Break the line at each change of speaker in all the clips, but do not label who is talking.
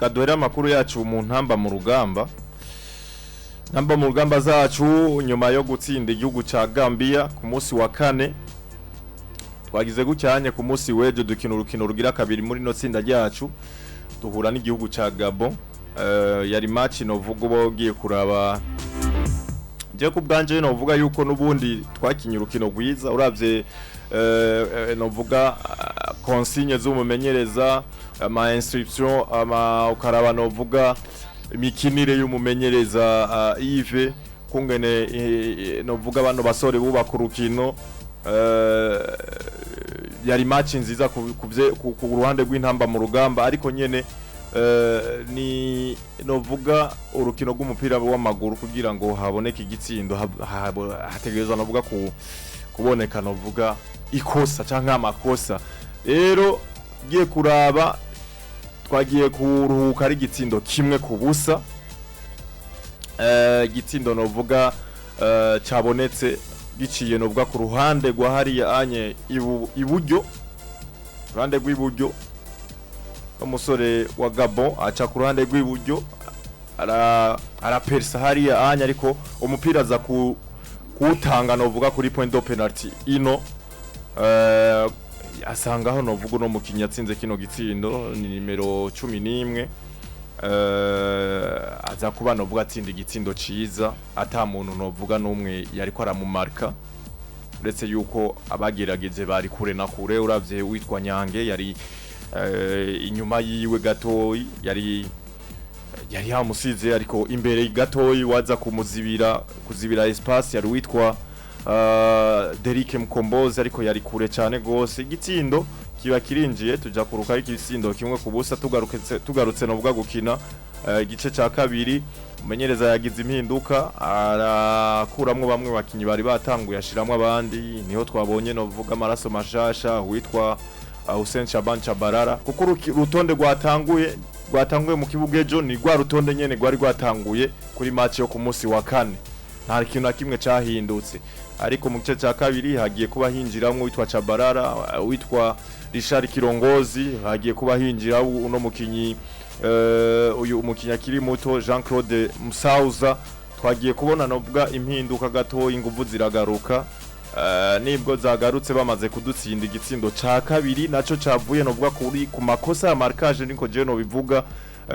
Kaduhere amakuru yacu mu ntamba mu rugamba. Ntamba mu rugamba zacu, nyuma yo gutsinda igihugu ca Gambia ku munsi wa kane, twagize gucyanye ku munsi w'ejo dukina urukino rugira kabiri muri no tsinda ryacu, duhura n'igihugu ca Gabon. Yari match novuga uba ugiye kuraba, je ku bwanje novuga yuko nubundi twakinye urukino rwiza uravye novuga consigne z'umumenyereza, ama instruction, ama ukaraba novuga imikinire y'umumenyereza Yves, kungene novuga bano basore bubaka urukino. Yari match nziza ku ruhande rw'intamba mu rugamba, ariko nyene ni novuga urukino rw'umupira w'amaguru, kugira ngo haboneke igitsindo hategerezwa novuga kuboneka novuga ikosa canke amakosa. Rero giye kuraba, twagiye kuruhuka ari igitsindo 1-0, igitsindo novuga cabonetse giciye novuga ku ruhande rwa hariya anye iburyo, ruhande rw'iburyo. Umusore wa Gabon aca ku ruhande rw'iburyo, arapersa hariya anya, ariko umupira aza kuwutanga novuga kuri point de penalty ino, asangaho novuga uno mukinyi yatsinze kino gitsindo, ni nimero 11. Aza kuba novuga atsinda igitsindo ciza, ata muntu novuga n'umwe yariko aramumarka, uretse yuko abagerageje bari kure na kure. Uravye witwa Nyange yari inyuma yiwe gatoyi, yari yamusize, ariko imbere gatoyi waza kumuzibira, kuzibira espace, yari witwa Derrick Mkombozi, ariko yari kure cyane gose. Igitsindo kiba kirinjiye, tuja kuruka ari igitsindo 1-0. Tugarutse novuga gukina igice ca kabiri, umumenyereza yagize impinduka, arakuramwo bamwe bakinyi bari batanguye, ashiramwo abandi. Niho twabonye novuga amaraso mashasha, witwa Hussein Shaban Chabarara, kuko urutonde rwatanguye mu kibuga ejo ni rwa rutonde nyene rwari rwatanguye kuri match yo ku munsi wa kane, nta kintu na kimwe cahindutse. Ariko mu gice ca kabiri hagiye kuba hinjiramwo witwa Chabarara, witwa Richard Kirongozi, hagiye kuba hinjira uno mukinyi, uyu umukinyi akiri muto Jean Claude Musauza. Twagiye kubona novuga impinduka gatoya, inguvu ziragaruka. Nibwo zagarutse bamaze kudutsinda igitsindo ca kabiri, naco cavuye novuga kuri ku makosa ya marquage, niko je no bivuga,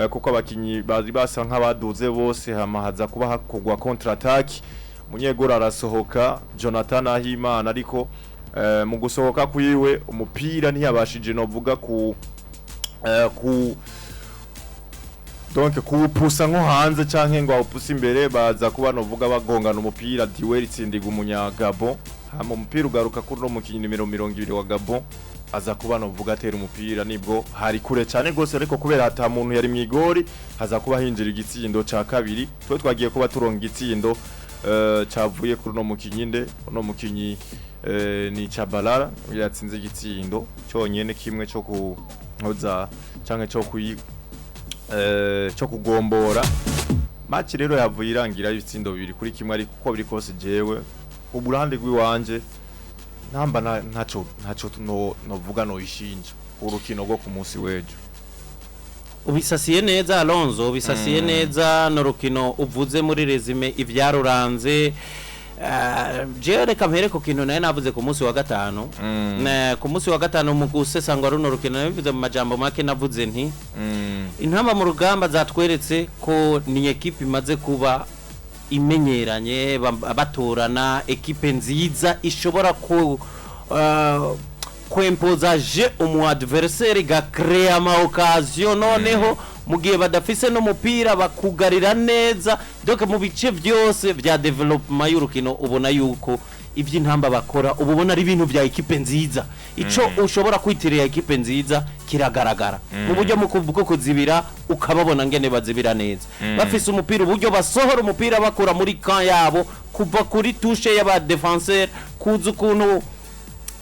kuko abakinyi bari basa nk'abaduze bose, hama haza kuba hakogwa contre attaque, munyegora arasohoka Jonathan Ahimana, ariko mu gusohoka kwiwe umupira ntiyabashije novuga ku donc kuwupusa nko hanze canke ngo awupuse imbere, baza kuba novuga bagongana umupira, duel itsindigwa umunya Gabon, hama umupira ugaruka kuri no mukinyi nimero 20 wa Gabon, aza kuba novuga atera umupira, nibwo hari kure cyane gose, ariko kubera ata muntu yari mwigori, haza kuba hinjira igitsindo ca kabiri. Twe twagiye kuba turonga igitsindo cavuye kuri no mukinyi nde, uno mukinyi ni Chabalala yatsinze igitsindo cyonyene kimwe cyo kuhoza canke cyo kugombora match. Rero yavuye irangira ibitsindo 2-1, ariko uko biri kose jewe uburuhande rw'iwanje ntamba ntaco no novuga no ishinja urukino rwo ku munsi w'ejo.
Ubisasiye neza Alonso, ubisasiye neza. No rukino uvuze muri résumé ibyaruranze. Jewe reka mpere ku kintu naye navuze ku munsi wa gatanu. Ku munsi wa gatanu mu gusesangwa runo rukino, nabivuze mu majambo make, navuze nti intamba mu rugamba zatweretse ko ni ekipe imaze kuba imenyeranye, batorana ekipe nziza ishobora ku kwempoza jeu umu adversaire, gakrea ama occasion. Noneho mu gihe badafise n'umupira bakugarira neza. Donc mu bice byose vya développement y'urukino ubona yuko ivy'intamba bakora ubu ubona ari ibintu vya ekipe nziza. Ico ushobora kwitirira ekipe nziza kiragaragara mu buryo bwo kuzibira, ukababona ngene bazibira neza bafise umupira, uburyo basohora umupira bakura muri camp yabo, kuva kuri touche y'aba défenseur, kuza ukuntu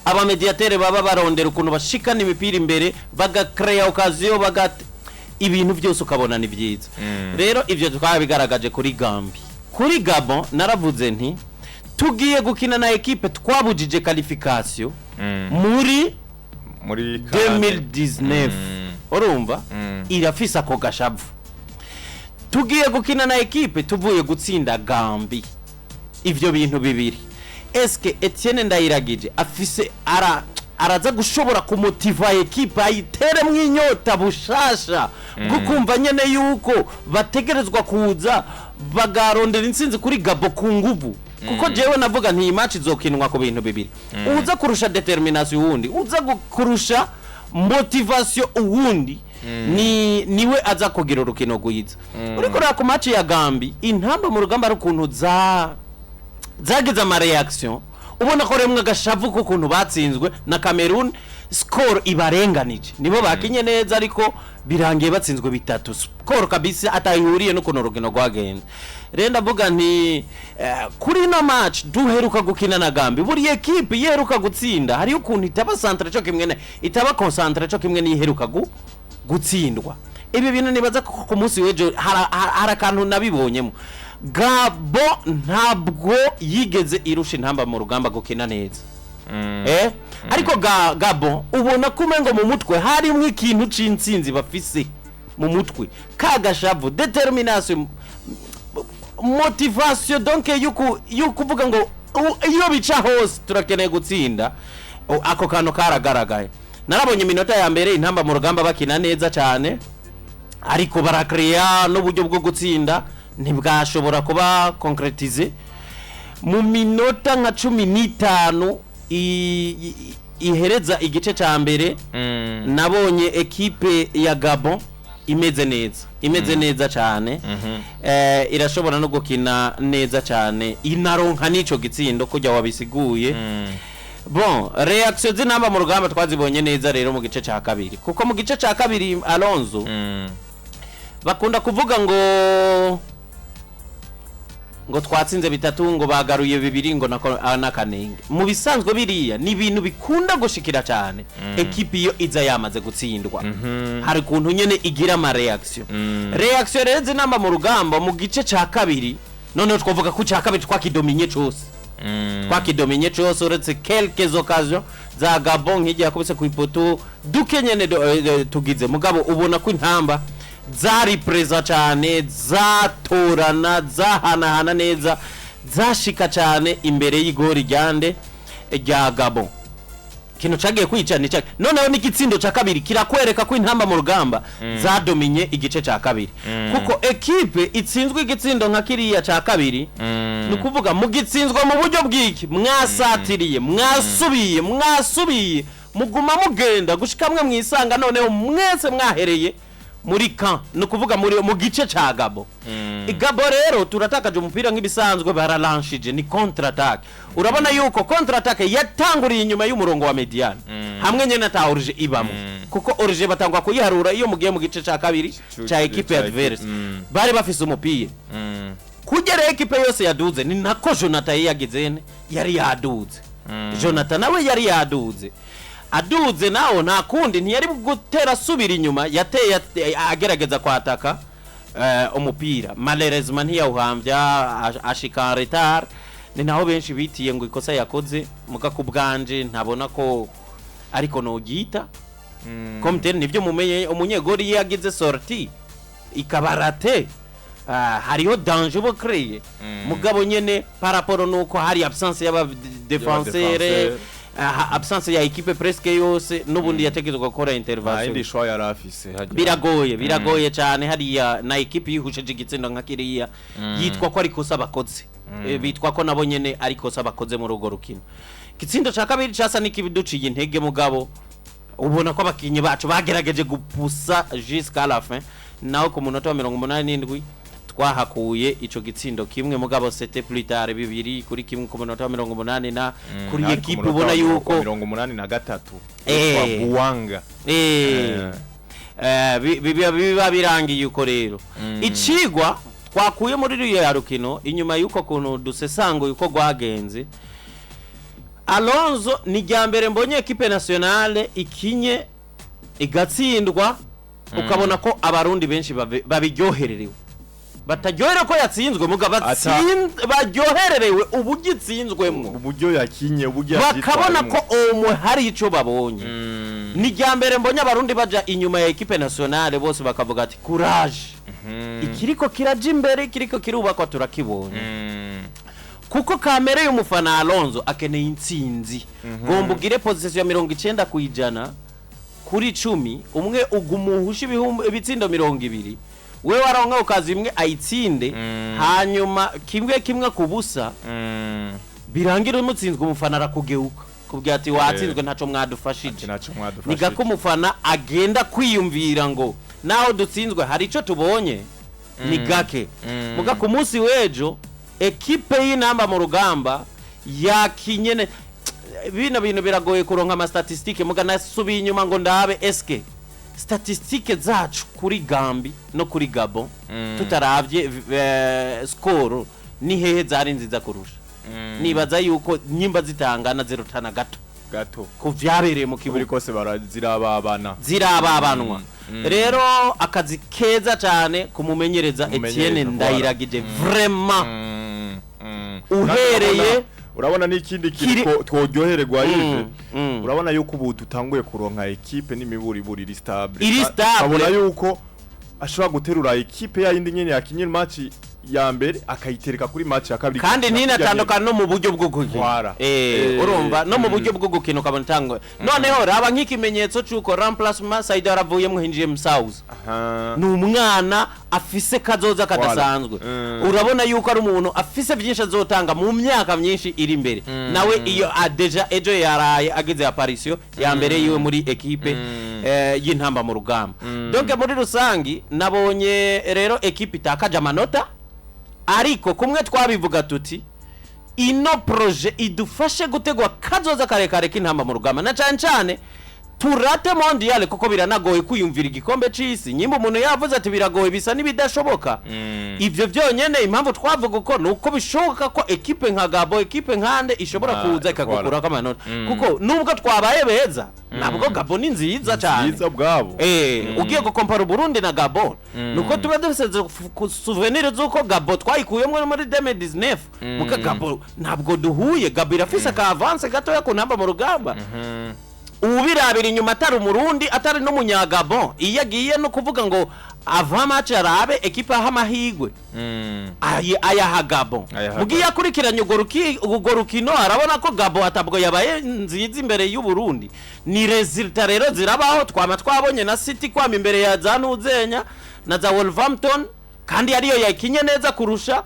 abamediatere baba barondera ukuntu bashikana imipira imbere, bagakreya occasion, bagat ibintu byose ukabona ni byiza. Rero ivyo twabigaragaje kuri Gambi. Kuri Gabon naravuze nti tugiye gukina na ekipe twabujije qualification muri
muri kane.
2019. Urumva? Irafise ako gashavu. Tugiye gukina na ekipe tuvuye gutsinda Gambi. Ivyo bintu bibiri, eske Etienne Ndayiragije afise araza gushobora kumotiva ekipe, ayiteremwo inyota bushasha bwo kumva nyene yuko bategerezwa kuza bagarondera intsinzi kuri Gabo ku nguvu? Kuko jewe navuga nti iyi match izokinwa ku bintu bibiri: uza kurusha détermination uwundi, uza kurusha motivation uwundi, ni niwe aza kugira urukino rwiza. Uriko uraba ku match ya Gambi, Intamba mu Rugamba ari ukuntu za zagize ama réaction, ubona ko remwe agashavu k'ukuntu batsinzwe na Cameroon, score ibarenganije. Nibo bakinye neza, ariko birangiye batsinzwe 3, score kabisa atayihuriye n'ukuntu urukino rwagenze. Rero ndavuga nti kuri ino match duheruka gukina na Gambi, buri ekipe iheruka gutsinda hariyo ukuntu itaba centrée co kimwe itaba concentrée co kimwe n'iheruka gutsindwa. Ibi bintu nibaza ko ku munsi w'ejo hari akantu nabibonyemo. Gabo ntabwo yigeze irusha Intamba mu Rugamba gukina neza, ariko Gabo ubona ko umengo mu mutwe harimwo ikintu c'intsinzi bafise mu mutwe, kagashavu, détermination, motivation, donc yukuvuga ngo iyo bica hose turakeneye gutsinda. Ako kantu karagaragaye. Narabonye iminota ya mbere Intamba mu Rugamba bakina neza cyane, ariko barakreya n'uburyo bwo gutsinda ntibwashobora kuba concrétisé. Mu minota nka 15 ihereza igice cya mbere, nabonye ekipe ya Gabon imeze neza, imeze neza cyane, irashobora no gukina neza cyane, inaronka n'ico gitsindo kujya wabisiguye. Bon, réaction z'Intamba mu Rugamba twazibonye neza rero mu gice cya kabiri, kuko mu gice cya kabiri, Alonso, bakunda kuvuga ngo twatsinze 3, ngo bagaruye 2, ngo n'akanenge. Mu bisanzwe biriya ni ibintu bikunda gushikira cyane ekipi iyo iza yamaze gutsindwa, hari ukuntu nyene igira ama réaction. Réaction rero z'Intamba mu Rugamba mu gice cya kabiri, noneho twavuga ko cya kabiri twakidominye cose, twakidominye cose, uretse quelques occasions za Gabon nk'igihe yakubise ku ipoto duke nyene tugize. Mugabo ubona ko Intamba zari présent cyane, zatorana, zahanahana neza, zashika cyane imbere y'igori ryande rya Gabon. Ikintu cagiye kwica ni noneho n'igitsindo ca kabiri kirakwereka ko Intamba mu Rugamba zadominye igice ca kabiri, kuko ekipe itsinzwe igitsindo nka kiriya ca kabiri, ni ukuvuga mugitsinzwa mu buryo bw'iki? Mwasatiriye, mwasubiye, mwasubiye, muguma mugenda gushika mwe mwisanga noneho mwese mwahereye muri camp, ni ukuvuga muri mu gice ca Gabo. Gabo rero turatakaje umupira nk'ibisanzwe, baralanshije ni contre attaque. Urabona yuko contre attaque yatanguriye inyuma y'umurongo wa médiane, hamwe nyene ata hors-jeu ibamo, kuko hors-jeu batangwa kuyiharura iyo mugiye mu gice ca kabiri ca ekipe adverse. Bari bafise umupira kugera ekipe yose yaduze, ni nako Jonathan yari yagize ne yari yaduze. Jonathan nawe yari yaduze, aduze nawo nta kundi, ntiyari gutera asubira inyuma, yateye agerageza kwataka umupira, malheureusement ntiyawuhambya, ashika en retard. Ni naho benshi bitiye ngo ikosa yakoze, muga ku bwanje ntabona ko ariko nogita comme tel. Nivyo mumenye, umunyegori iyo yagize sortie ikaba ratée, hariho danger bo créé. Mugabo nyene par rapport nuko hari absence y'aba défenseur, absence ya équipe presque yose, n'ubundi yategerezwa gukora
nta
intervention.
Yindi choix yari afise hajya.
Biragoye, biragoye cyane hariya. Na ekipe yihushije igitsindo nka kiriya yitwa ko ari kosa bakoze. Bitwa ko nabo nyene ari kosa bakoze muri urwo rukino. Igitsindo ca kabiri casa n'ikiduciye intege, mugabo ubona ko abakinyi bacu bagerageje gupusa jusqu'à la fin. Naho ku munota wa 87 twahakuye ico gitsindo kimwe, mugabo c'était plus tard, 2-1 ku munota wa 80 na kuri
Ariko
ekipe
umunota
ubona
wa
yuko
83 wa Buwanga.
Biba birangiye uko. Rero icigwa twakuye muri ruriya rukino, inyuma y'uko kuntu dusesanguye uko rwagenze, Alonso, ni irya mbere mbonye équipe nationale ikinye igatsindwa, ukabona ko Abarundi benshi babiryohererewe, bataryoherewe ko yatsinzwe, muga baryohererewe uburyo itsinzwemwo,
uburyo yakinye, uburyo
bakabona ko
yavyitwayemwo.
omwe hari ico babonye. Ni rya mbere mbonye Abarundi baja inyuma ya équipe nationale bose bakavuga ati: "Courage, ikiriko kiraja imbere, ikiriko kirubakwa turakibonye." Kuko kamere y'umufana, Alonso akeneye intsinzi. Gomba ugire possession ya 90% kuri 10, umwe ugumuhusha ibihumbi ibitsindo 20, wewe waronka ukaza imwe ayitsinde, hanyuma 1-1, birangira umutsinzwe, umufana arakugeuka kubwira ati: "Watsinzwe, ntaco mwadufashije."
Ati: "Ntaco mwadufashije."
Ni gako umufana agenda kwiyumvira ngo naho dutsinzwe hari ico tubonye, ni gake. Muga ku munsi w'ejo ekipe y'Intamba mu Rugamba yakinye bino bintu biragoye kuronka ama statistiques, muga nasubiye inyuma ngo ndabe eske statistiques zacu kuri Gambi no kuri Gabon, tutaravye score, ni hehe zari nziza kurusha. Nibaza yuko nyimba zitangana zirutana gato
gato
ku vyabereye mu
buri
kibuga.
Kose zirababana.
Zirababanwa. Rero akazi keza cyane kumumenyereza
Umumenyereza,
Etienne
voilà.
Ndayiragije, vraiment. Uhereye
Urabona n'ikindi kintu tworyohererwa, Yves. Urabona yuko ubu dutanguye kuronka ekipe n'imiburiburi iri stable.
Iri stable.
Ukabona yuko ashobora guterura ekipe ya yindi nyene yakinye match ya mbere, akayitereka kuri match ya kabiri.
Kandi ninatandukana no mu buryo bwo gukina.
Voilà.
Urumva no mu buryo bwo gukina ukabona itangwa. Noneho raba nk'ikimenyetso c'uko remplacement, Saido yaravuyemwo, hinjiye Musauza. Ni umwana afise kazoza kadasanzwe. Urabona yuko ari umuntu afise byinshi azotanga mu myaka myinshi iri imbere. Nawe iyo déjà ejo yaraye agize apparition ya mbere yiwe muri ekipe y'Intamba mu Rugamba. Donc muri rusangi nabonye rero ekipe itakaje amanota, ariko kumwe twabivuga tuti ino projet idufashe gutegwa kazoza karekare k'Intamba mu Rugamba, na cane cane turate mondial, kuko biranagoye kwiyumvira igikombe c'isi nyimba umuntu yavuze ati biragoye, bisa n'ibidashoboka. Ivyo byonyene, impamvu twavuga uko ni uko bishoboka ko ekipe nka Gabo, ekipe nkande ishobora kuza ikagukurako amanota, kuko nubwo twabaye beza, nabwo Gabo ni nziza cyane.
Nziza bwabo.
Ugiye gukompara Uburundi na Gabon, nuko tuba dufise souvenir z'uko Gabo twayikuyemo muri 2019. Muka Gabo ntabwo duhuye, Gabo irafise aka avance gatoya ku Ntamba mu Rugamba. Ubirabira inyuma atari Umurundi, atari n'Umunyagabon, iyo agiye no kuvuga ngo avant match arabe ekipe aha amahigwe, ayaha Gabon.
Ayaha.
Mugiye akurikiranye urwo rukino, arabona ko Gabon atabwo yabaye nziza imbere y'u Burundi. Ni résultat rero zirabaho, twama twabonye na City kwama imbere ya za Ntuzenya na za Wolverhampton, kandi ariyo yakinye neza kurusha.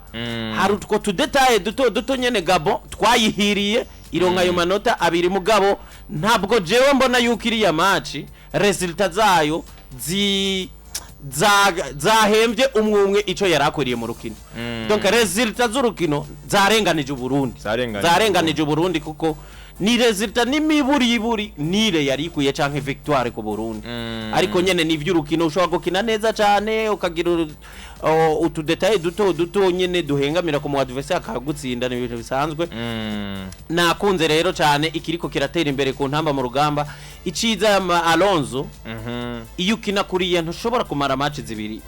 Hari utwo tu détails duto duto nyene Gabon twayihiriye, ironka ayo manota abiri. Mugabo ntabwo jewe mbona yuko iriya match résultat zayo zi zahembye umwe umwe ico yari akwiriye mu rukino. Donc résultat z'urukino zarenganije Uburundi.
Zarenganije.
Zarenganije Uburundi, kuko ni résultat n'imiburiburi nire yari ikwiye canke victoire ku Burundi. Ariko nyene ni ivy'urukino, ushobora gukina neza cane ukagira utu détails duto duto nyene duhengamira ku mu adversaire akagutsinda, ni ibintu bisanzwe. Nakunze rero cyane ikiriko kiratera imbere ku Ntamba mu Rugamba. Iciza Alonso, iyo ukina kuriya ntushobora kumara match zibiri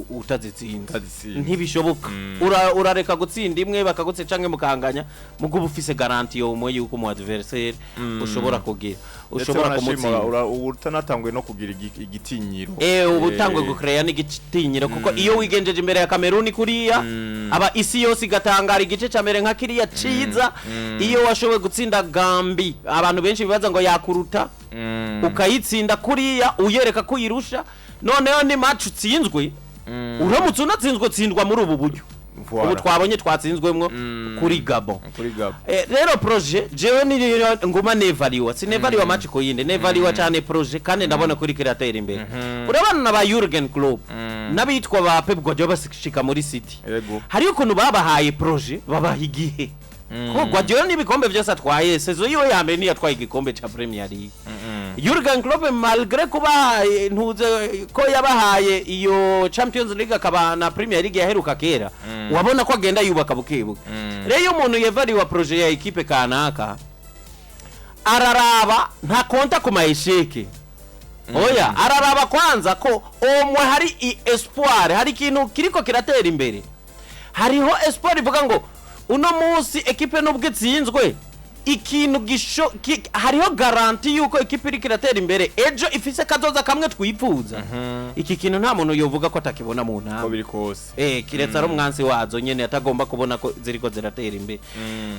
utazitsinze.
Utazitsinze.
Ntibishoboka. Urareka gutsinda imwe bakagutsinda canke mukanganya, mugo uba ufise garantie umwe yuko mu adversaire ushobora kugira
Ndetse
ushobora
wanashima,
kumutsinda.
Ubu utanatanguye no kugira igitinyiro.
Ubu utangwe gucreya n'igitinyiro, kuko iyo wigenjeje imbere ya Cameroon kuriya, aba isi yose igatangara igice ca mbere nka kiriya ciza, iyo washoboye gutsinda Gambi, abantu benshi bibaza ngo yakuruta, ukayitsinda kuriya uyereka ko uyirusha, noneho ni match utsinzwe, uramutse unatsinzwe, utsindwa muri ubu buryo
Voilà.
ubu twabonye twatsinzwemwo kuri Gabon.
Kuri Gabon.
Rero projet jewe ni nguma nevaliwa, sinevaliwa match ku yindi, nevaliwa cyane projet, kandi ndabona kuri kiratera imbere. Urabona na ba Jurgen Klopp n'abitwa ba Pep Guardiola bashika muri City, hariyo ukuntu babahaye projet, babaha igihe, kuko Guardiola n'ibikombe byose atwaye, saison yiwe ya mbere niyo yatwaye igikombe ca Premier League. Jurgen Klopp, malgré kuba ntuze ko yabahaye iyo Champions League akaba na Premier League yaheruka kera, wabona ko agenda yubaka buke buke. Rero iyo umuntu yevariwa projet ya ekipe kanaka, araraba, nta konta ku ma échecs, oya, araraba kwanza ko omwe hari espoir, hari ikintu kiriko kiratera imbere, hariho espoir ivuga ngo uno munsi ekipe nubwo itsinzwe. Ikintu gisho hariho garantie yuko ikipe iriko iratera imbere, ejo ifise kazoza kamwe twifuza. Iki kintu nta muntu yovuga ko atakibona mu
Uko
ntamba.
biri kose.
Kiretse ari umwansi wazo nyene atagomba kubona ko ziriko ziratera imbere.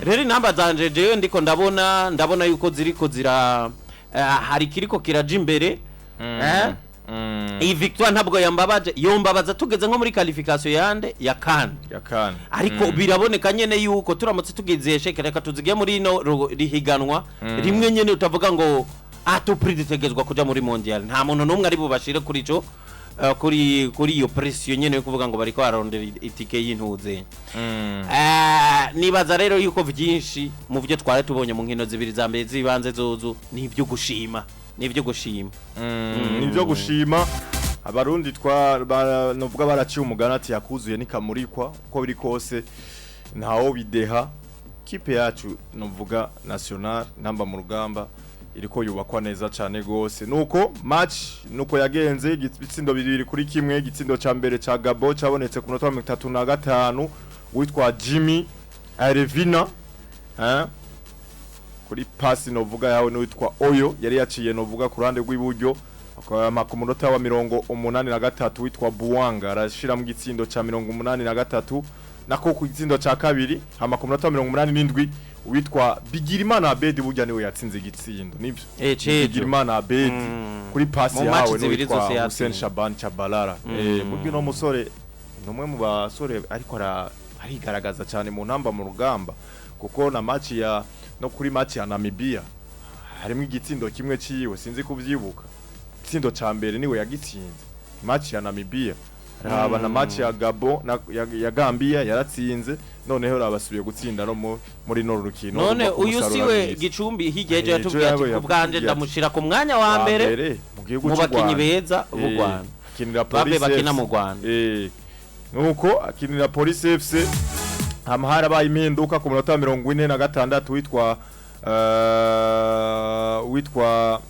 Rero intamba zanje jewe ndiko ndabona yuko ziriko zira hari kiriko kiraja imbere. Iyi victoire ntabwo yambabaje, yombabaza tugeze nko muri qualification yande ya CAN.
Ya kane.
Ariko biraboneka nyene yuko turamutse tugize échec, reka tuzige muri ino rihiganwa rimwe nyene, utavuga ngo à tout prix dutegerezwa kuja muri mondial. Nta muntu n'umwe ari bubashire kuri ico kuri iyo pression nyene yo kuvuga ngo bariko bararondera itike y'intuze. Nibaza rero yuko vyinshi mu byo twari tubonye mu nkino zibiri za mbere z'ibanze zozo ni ibyo gushima, ni ibyo gushima.
Ni ibyo gushima. Abarundi twa novuga baraciye umugani ati yakuzuye nikamurikwa. Uko biri kose ntawo bideha, kipe yacu novuga national namba mu rugamba iriko yubakwa neza cyane gose. Nuko match nuko yagenze, ibitsindo 2-1. Igitsindo ca mbere ca Gabo cabonetse ku munota wa 35, witwa Jimmy Arevina, hein? Kuri pasi novuga yawe n'uwitwa Oyo yari yaciye novuga ku ruhande rw'iburyo. Akaba ku munota wa 83 witwa Buwanga arashira mu gitsindo ca 83, nako ku gitsindo ca kabiri. Hama ku munota wa 87 witwa Bigirimana Abedi, burya niwe yatsinze igitsindo, nivyo?
Cejo.
Bigirimana Abedi kuri pasi
Mu match
yawe
zibiri
n'uwitwa
zose
Hussein
yatsinze.
Shaban Chabalala. Burya uno musore ni umwe mu basore ariko arigaragaza cyane mu ntamba mu rugamba, kuko na match ya no kuri match ya Namibia harimo igitsindo kimwe ciwe, sinzi kuvyibuka. Igitsindo ca mbere niwe yagitsinze match ya Namibia. Raba na match ya Gabon na ya Gambia yaratsinze, noneho rabasubiye gutsinda no muri no rukino.
None
urumva ko
uyu
umusaruro
siwe
ari mwiza.
Gicumbi hirya ejo
Ejo
yatubwiye ati
yawe
ku bwanje
yatubwiye ati,
ndamushira ku mwanya wa mbere
mu gihugu
mu
c'u
bakinyi
Rwanda.
beza b'u Rwanda.
Akinira
Bambe
Police
bakina
FC.
mu Rwanda.
Nuko akinira Police FC. Hama harabaye impinduka ku munota wa 46, witwa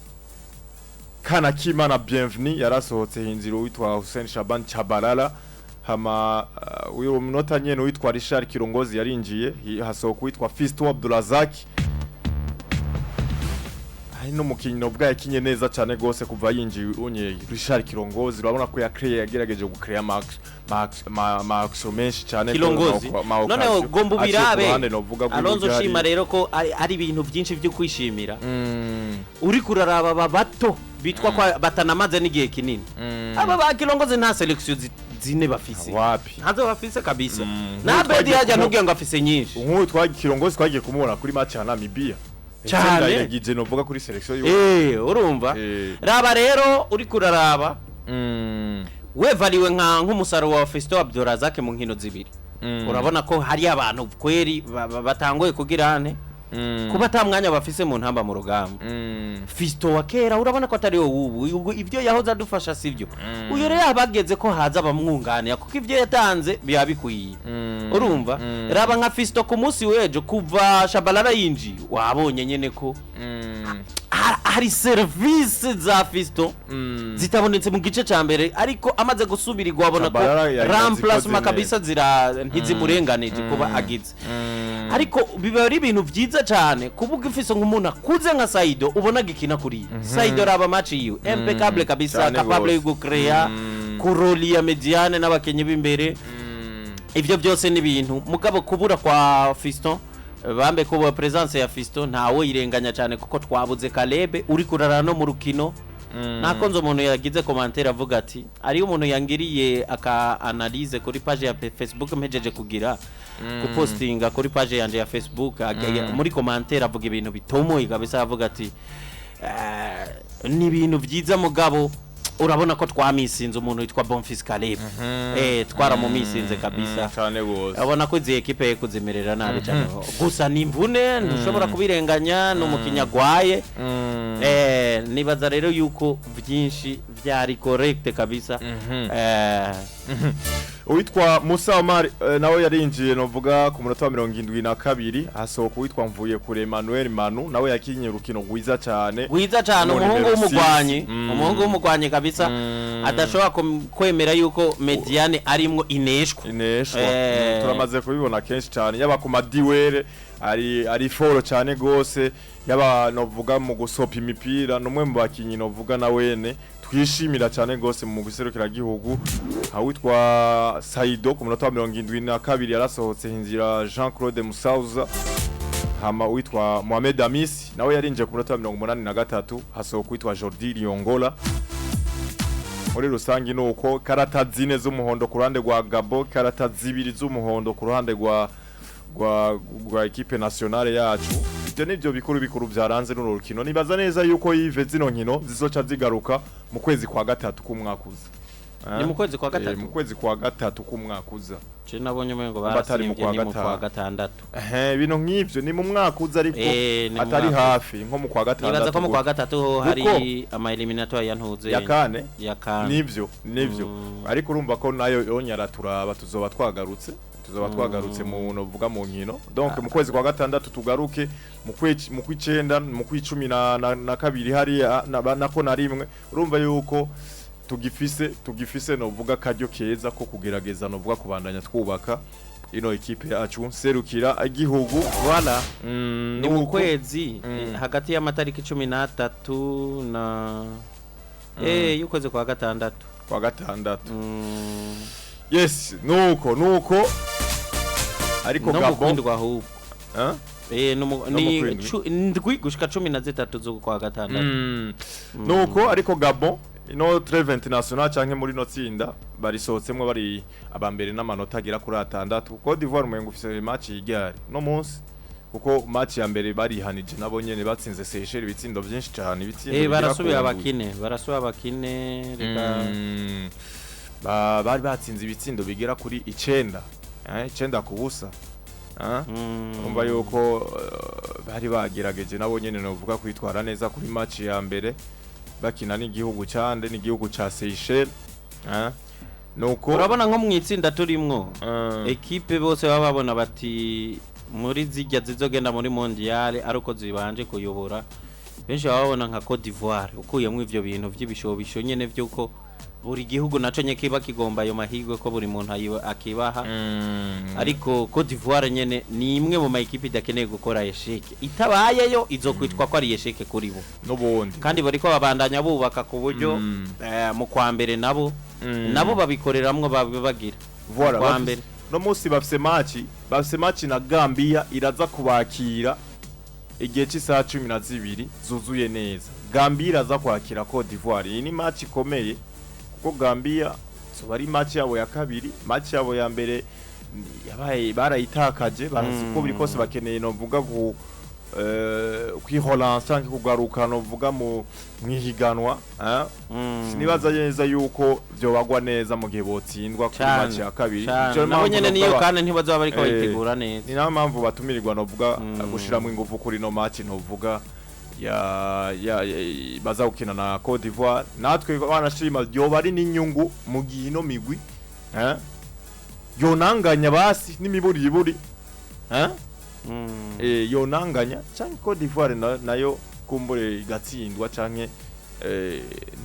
Kanakimana Bienvenu yarasohotse, hinziro witwa Hussein Shaban Chabalala. Hama uyu munota nyene witwa Richard Kirongozi yarinjiye, hasohoka witwa Fisto Abdulrazak. Hari n'umukinyi novuga yakinye neza cyane gose kuva yinjiye unye, Richard Kirongozi. Urabona ko yakreye, yagerageje gucrea max max max menshi cyane.
Kirongozi noneho gomba ubirabe. Alonso, shima rero ko ari ibintu byinshi byo kwishimira. Uri kuraraba aba bato bitwa ko batanamaze n'igihe kinini, aba ba Kirongozi nta sélection zine bafise.
Wapi.
Ntazo bafise kabisa. Na
Nk'uyu
Bedi
twagiye
hajya ntubwiye ngo afise nyinshi.
Nk'uyu twagiye, Kirongozi twagiye kumubona kuri match ya Namibia.
Cyane.
Ndayiragije novuga kuri sélection y'u
Urumva, raba rero uri kuraraba wevariwe nk'umusaruro wa Fiston Abdulrazak mu nkino zibiri, urabona ko hari abantu kweri batanguye kugira ane kuba ata mwanya bafise mu ntamba mu rugamba. Fiston wa kera urabona ko atari wowe ubu. Ubwo ibyo yahoze adufasha sibyo. Uyu rero yabageze ko haza abamwunganira, kuko ibyo yatanze biba bikwiye. Urumva, raba nka Fiston ku munsi w'ejo kuva Shabalala yinjiye, wabonye nyene ko hari serivisi za Fiston zitabonetse mu gice ca mbere, ariko amaze gusubirirwa wabona ko
Shabalala yari
remplacement
yazikoze.
kabisa zira ntizimurenganije kuba agize. Ariko biba ari ibintu byiza cyane kuvuga ifise nk'umuntu akuze nka Saido, ubona gikina kuri Saido. Raba match yiwe, impeccable kabisa,
Cyane
capable yo
gose.
gucrea, kuroliya médiane n'abakenyi b'imbere. Ibyo byose ni ibintu mugabo kubura kwa Fiston, bambe kuba présence ya Fiston ntawe yirenganya cyane, kuko twabuze Kalebe. Uri kurara no mu rukino nakonze umuntu yagize commentaire avuga ati ariyo umuntu yangiriye aka analyse kuri page ya Facebook, mpejeje kugira kupostinga kuri page yanje ya Facebook, muri commentaire avuga ibintu bitomoye kabisa, avuga ati ni ibintu byiza, mugabo urabona ko twamisinze umuntu witwa Bonfils Caleb, twaramumisinze kabisa.
Cyane gose.
Urabona ko izi ekipe ye kuzimerera nabi cyane, gusa ni imvune, ntushobora kubirenganya, ni umukinnyi agwaye. Nibaza rero yuko byinshi Vyari correct kabisa.
Uwitwa Musa Omar nawe yarinjiye novuga ku munota wa 72, hasohoka uwitwa Mvuye kure Emmanuel Manu, nawe yakinye urukino rwiza cyane.
Rwiza cyane.
Umuntu
Umuhungu
nimero
w'umugwanyi.
6.
Umuhungu w'umugwanyi kabisa, adashobora kwemera yuko médiane arimwo ineshwa.
Ineshwa. Turamaze kubibona kenshi cyane, yaba ku ma duels ari fort cyane gose, yaba novuga mu gusopa imipira, numwe mu bakinyi novuga na wene twishimira cyane gose mu guserukira gihugu. Awitwa Saido ku munota wa 72 yarasohotse, hinzira Jean Claude Musauza. Hama uwitwa Mohamed Amis nawe yarinjiye ku munota wa 83, hasohoka uwitwa Jordi Liongola. Muri rusangi nuko karata 4 z'umuhondo ku ruhande rwa Gabo, karata 2 z'umuhondo ku ruhande rwa équipe nationale yacu. Ibyo nivyo bikuru bikuru byaranze runo rukino. Nibaza neza yuko yive zino nkino zizoca zigaruka mu kwezi kwa gatatu k'umwaka uza.
Ni mu kwezi kwa gatatu?
Mu kwezi kwa gatatu k'umwaka uza.
Je nabonye umengo
Kuba atari mu
barasimbye
kwa
ni mu kwa
gatanu.
gatandatu.
Ehe, ibintu nk'ivyo ni mu mwaka uza, ariko
Ni mu
atari
mwaka uza.
hafi, nko mu kwa gatandatu.
Nibaza ko mu kwa
Gutyo.
gatatu ho hari ama éliminatoires ya ntuze.
Ya kane.
Ya kane.
Nivyo. Ariko urumva ko nayo yonyara turaba tuzoba twagarutse mu novuga mu nkino. Donc mu kwezi kwa gatandatu tugaruke, mu kwezi mu kwicenda, mu kwicumi na kabiri hariya nako na rimwe. Urumva yuko tugifise novuga karyo keza ko kugerageza novuga kubandanya twubaka ino ekipe yacu serukira igihugu.
Voilà. Ni mu
Nuko.
kwezi hagati y'amatariki 13 na y'ukwezi kwa gatandatu.
Kwa gatandatu. Yes, nuko ariko
No mu
Gabon
kwindwi ahubwo.
Hein?
No
No mu
ni
kwindwi.
7 gushika 13 z'ukwa gatandatu.
Nuko ariko Gabon ino trêve international canke muri no tsinda barisohotsemwo bari abambere n'amanota agera kuri 6. Cote d'Ivoire umengo ufise match yigari no munsi, kuko match ya mbere barihanije nabo nyene batsinze Seychelles ibitsindo vyinshi cane, ibitsindo bigera
Barasubiye
ku ndwi.
abakine, barasubiye abakine, reka.
Bari batsinze ibitsindo bigera kuri 9, 9-0. Umva yuko bari bagerageje nabo nyene novuga kwitwara neza kuri match ya mbere bakina n'igihugu cande, n'igihugu ca Seychelles. Nuko
Urabona nko mu itsinda turimwo, ekipe bose baba babona bati muri zijya zizogenda muri mondial ari uko zibanje kuyobora, benshi baba babona nka Cote d'Ivoire, ukuyemo ivyo bintu vy'ibishobisho nyene vy'uko buri gihugu naco nye kiba kigomba ayo mahirwe ko buri muntu akibaha. Ariko Cote d'Ivoire nyene ni imwe mu ma ekipe idakeneye gukora échec, itabayeyo izokwitwa ko ari échec kuri bo.
N'ubundi.
Kandi bariko babandanya bubaka ku buryo mu kwa mbere nabo nabo babikoreramwo bagira
Voilà,
kwa mbere.
No munsi bafise match na Gambia iraza kubakira igihe cy'isaha 12 zuzuye neza. Gambia iraza kwakira Cote d'Ivoire. Iyi ni match ikomeye kuko Gambia zoba ari match yabo ya kabiri, match yabo ya mbere yabaye barayitakaje, barazi uko biri kose bakeneye novuga ku kwiholansa canke kugaruka novuga mu mwihiganwa, eh? Sinibaza neza yuko vyobagwa neza mu gihe botsindwa kuri
Cane,
match ya kabiri.
cane.
Nico
Nabo
mpamvu
nyene niyo
novuga
kandi ntibazoba bariko bayitegura neza.
Ni nayo mpamvu batumirirwa novuga gushiramo ingufu kuri no match novuga ya baza gukina na Cote d'Ivoire. Natwe banashima yoba ari n'inyungu mu gihe ino migwi yonanganya basi n'imiburiburi, eh? Yonanganya canke Cote d'Ivoire nayo kumbure igatsindwa canke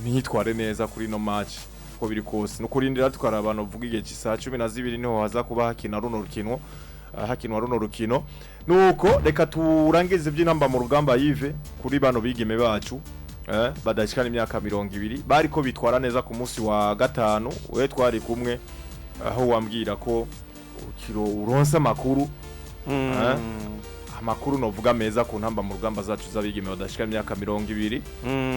ntitware neza kuri no match. Uko biri kose no kurindira tukaraba novuga igihe cy'isaha 12 niho haza kuba hakina runo rukino, hakinwa runo rukino. Nuko reka turangize iby'intamba mu rugamba yive kuri bano bigeme bacu badashikana imyaka 20 bariko bitwara neza ku munsi wa gatanu. We twari kumwe aho wambwira ko ukiro uronse amakuru, amakuru novuga meza ku ntamba mu rugamba zacu z'abigeme badashika imyaka 20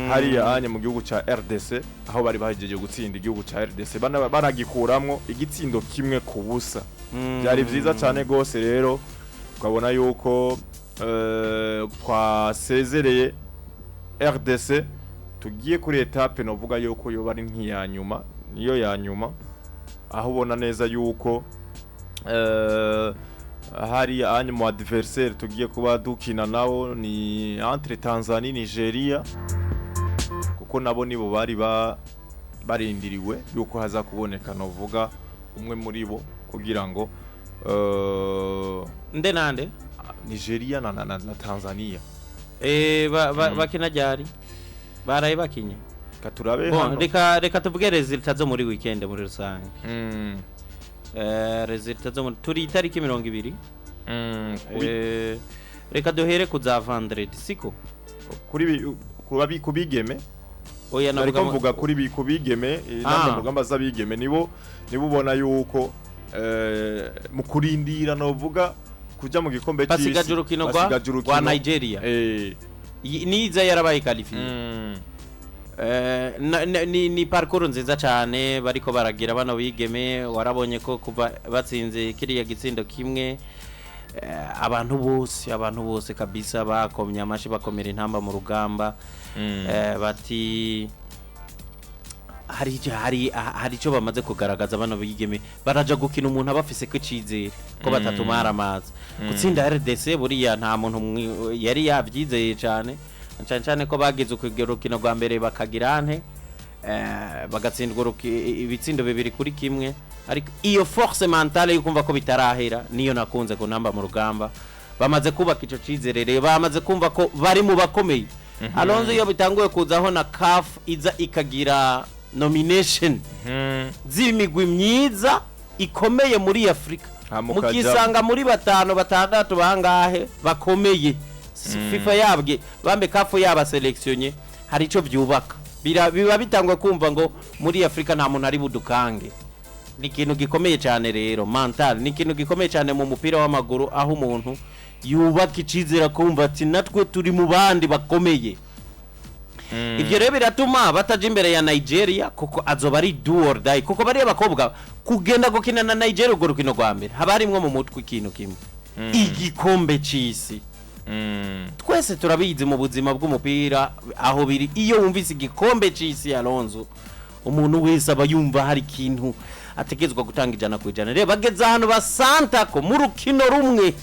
hariya anye mu gihugu ca RDC, aho bari bahejeje gutsinda igihugu ca RDC banagikuramwo igitsindo 1-0. Byari vyiza cyane gose. Rero ukabona yuko twasezereye RDC, tugiye kuri étape novuga yuko yoba ari nk'iya nyuma, niyo ya nyuma, aho ubona neza yuko hari anye mu adversaire tugiye kuba dukina nabo ni entre Tanzania, Nigeria, kuko nabo nibo bari ba Barindiriwe yuko haza kuboneka novuga umwe muri bo kugira ngo
Nde nande?
Nigeria na Tanzania.
Bakina ryari? Baraye bakinye?
Katurabe
Bon,
hano.
reka tuvuge résultats zo muri weekend muri rusange. Résultats zo muri, turi itariki 20. Reka duhere ku za vendredi, siko?
Kuri kubigeme.
Oya,
ariko
navuga
mvuga kuri kubigeme, inama mu rugamba z'abigeme, nibo ubona yuko mu kurindira novuga kuja mu gikombe c'isi
Basigaje urukino
basigaje
rwa Nigeria. Niza yarabaye qualifié. Ni parcours nziza cyane bariko baragira bano bigeme. Warabonye ko kuva batsinze kiriya gitsindo kimwe, abantu bose kabisa bakomye amashi, bakomera intamba mu rugamba. Bati hari icyo bamaze kugaragaza. Bano bigeme baraja gukina umuntu aba afise ko icizere ko batatumara amazi. Gutsinda RDC buriya nta muntu yari yabyizeye cyane, cyane cyane ko bagize urukino rwa mbere bakagira nte, bagatsindwa ibitsindo 2-1. Ariko iyo force mentale yo kumva ko bitarahera niyo nakunze ku ntamba mu rugamba. Bamaze kubaka ico cizere rero, bamaze kumva ko bari mu bakomeye. Alonso, iyo bitanguye kuzaho na CAF iza ikagira nomination z'imigwi myiza ikomeye muri Afurika,
Hama ukaja-
mukisanga muri batanu, batandatu, bangahe bakomeye, FIFA yabwe bambe CAF yaba sélectionné, hari ico byubaka. Biba bitangwa kumva ngo muri Afurika nta muntu ari budukange. Ni ikintu gikomeye cyane rero, mental ni ikintu gikomeye cyane mu mupira w'amaguru, aho umuntu yubaka icizere akumva ati natwe turi mu bandi bakomeye. Ibyo rero biratuma bataja imbere ya Nigeria, kuko azoba ari do or die, kuko bariya bakobwa kugenda gukina na Nigeria urwo rukino rwa mbere haba harimwo mu mutwe ikintu kimwe: igikombe c'isi. Twese turabizi mu buzima bw'umupira aho biri, iyo wumvise igikombe c'isi, Alonso, umuntu wese aba yumva hari ikintu ategerezwa gutanga 100%. Rero bageze ahantu basanta ko mu rukino rumwe,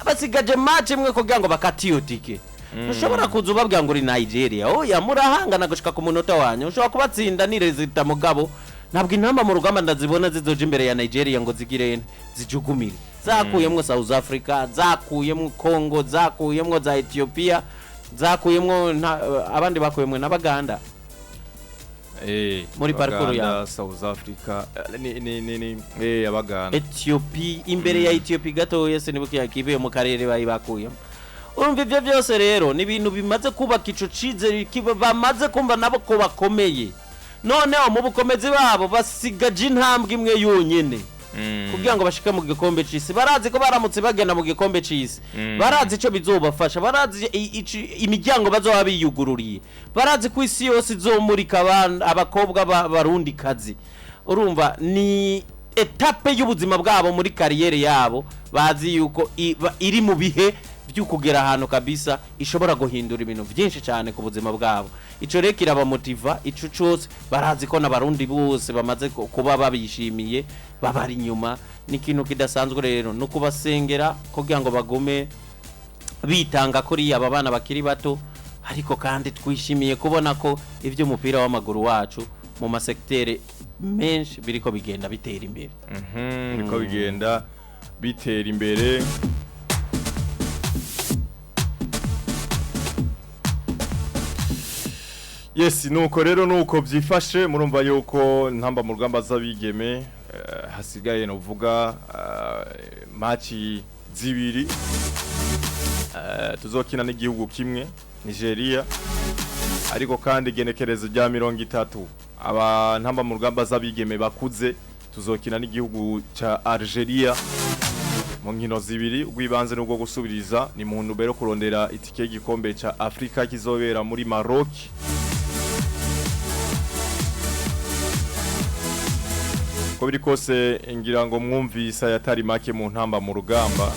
basigaje match imwe kugira ngo bakate iyo tike. Ntushobora kuza ubabwira ngo uri Nigeria, oya, murahangana gushika ku munota wanyu, ushobora kubatsinda ni résultat. Mugabo ntabwo intamba mu rugamba ndazibona zizoja imbere ya Nigeria ngo zigire zijugumire. Zakuyemwo South Africa, zakuyemwo Congo, zakuyemwo za Ethiopia, zakuyemwo abandi bakuyemwo n'Abaganda muri parcours
Abaganda,
yabo.
South Africa, ni Abaganda.
Ethiopia, imbere ya Ethiopia gatoya, sinibuka yakibe mu karere bari bakuyemo. Urumva ibyo byose rero ni ibintu bimaze kubaka ico cizere, bamaze kumva nabo ko bakomeye. Noneho mu bukomezi babo basigaje intambwe imwe yonyene kugira ngo bashike mu gikombe c'isi. Barazi ko baramutse bagenda mu gikombe c'isi, barazi ico bizobafasha, barazi imiryango bazoba biyugururiye, barazi ko isi yose izomurika abakobwa barundi kazi. Urumva ni étape y'ubuzima bwabo muri carrière yabo, bazi yuko iri mu bihe byo kugera ahantu kabisa ishobora guhindura ibintu byinshi cyane ku buzima bwabo. Ico rero kirabamotiva. Ico cose barazi ko n'Abarundi bose bamaze kuba babishimiye, babari inyuma. Ni ikintu kidasanzwe rero, no kubasengera kugira ngo bagume bitanga kuri aba bana bakiri bato. Ariko kandi twishimiye kubona ko iby'umupira w'amaguru wacu mu ma secteurs menshi biriko bigenda bitera imbere.
Niko bigenda bitera imbere. Yes, nuko rero nuko byifashe. Murumva yuko ntamba mu rugamba z'abigeme hasigaye novuga match zibiri, tuzokina n'igihugu kimwe, Nigeria. Ariko kandi igenekerezo rya 30, aba ntamba mu rugamba z'abigeme bakuze tuzokina n'igihugu ca Algeria mu nkino zibiri, urw'ibanze n'ubwo gusubiriza. Ni mu ntumbero yo kurondera itike y'igikombe ca Afrika kizobera muri Maroc. Ko biri kose ngira ngo mwumvise ayatari make mu ntamba mu rugamba.